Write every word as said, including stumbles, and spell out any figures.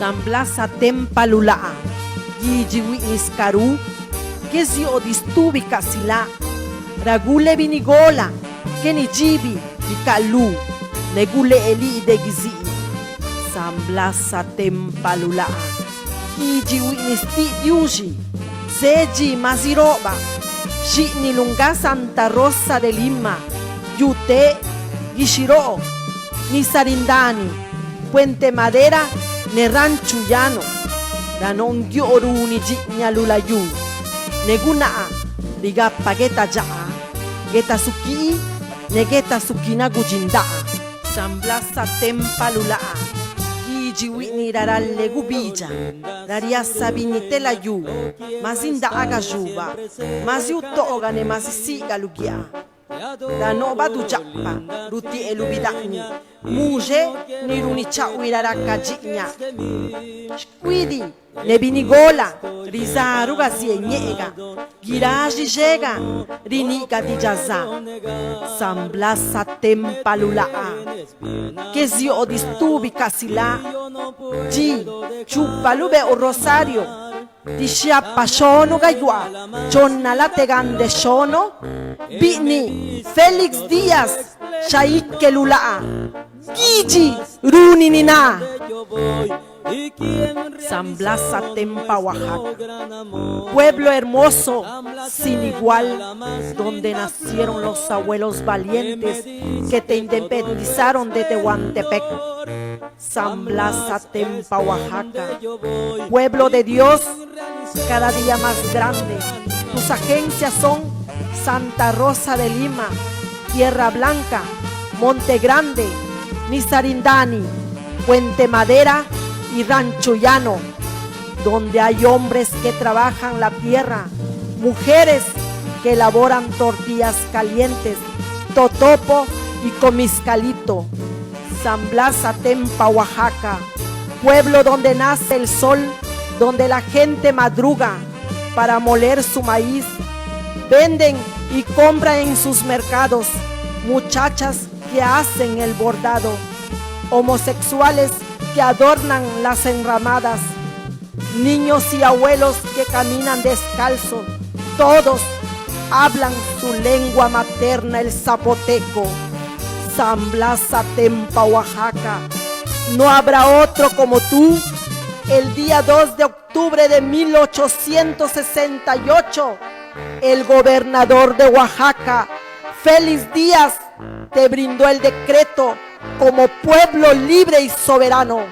San Blasa tempa lu laa, guidxi huiꞌ niscarú, qué zioꞌ diꞌ stubi casi laa. Ra gule binigola, qué nidxibi bicaꞌ lú, ne gulee lii de guizii. San Blasa tempa lu laa, guidxi huiꞌni xtiꞌ Diuxi, zé dxi mazi roꞌbaꞌ, xiꞌniluꞌ nga Santa Rosa de Lima, Yuteꞌ, Guixiroo, Nisa Rindani, Puente Madera, ne Ranchu Llano, ra noꞌ nguioꞌ runi dxiꞌñaꞌ lu layú, ne gunaa rigapa gueta dxaa, gueta suquii, ne gueta suquina gudxindaa. San Blasa tempa lu laa, guidxi huiꞌni ra rale gubidxa, ra riasa binni te layú, mazi ndaꞌ gaxubaꞌ, mazi utoꞌga ne mazi siiga luguiaa. Ra noꞌ badu dxaꞌpa rutieꞌ lu bidaꞌniꞌ, muxe ni runi chaꞌhuiꞌ ra raca dxiꞌñaꞌ. Xcuidi ne binigola rizaruꞌ gaziee ñeꞌega, guiráꞌ xixega riníꞌga diidxaꞌ za. San Blasa tempa lu laa, qué zioꞌ diꞌ stubi casi laa. Dxi chupa lu beꞌo Rosario, ti xhiapa xhono gayuaa chonna late gande xhono, biꞌniꞌ Félix Díaz xa ique lu laa, guidxi runi ni naa. San Blasa tempa Oaxaca, pueblo hermoso, sin igual, donde nacieron los abuelos valientes que te independizaron de Tehuantepec. San Blasa tempa Oaxaca, pueblo de Dios, cada día más grande. Tus agencias son Santa Rosa de Lima, Tierra Blanca, Monte Grande, Nisa Rindani, Puente Madera y Rancho Llano, donde hay hombres que trabajan la tierra, mujeres que elaboran tortillas calientes, totopo y comiscalito. San Blasa tempa Oaxaca, pueblo donde nace el sol, donde la gente madruga para moler su maíz. Venden y compran en sus mercados, muchachas que hacen el bordado, homosexuales que adornan las enramadas, niños y abuelos que caminan descalzos, todos hablan su lengua materna, el zapoteco. San Blasa tempa Oaxaca, no habrá otro como tú. El día dos de octubre de mil ochocientos sesenta y ocho, el gobernador de Oaxaca, Félix Díaz, te brindó el decreto como pueblo libre y soberano.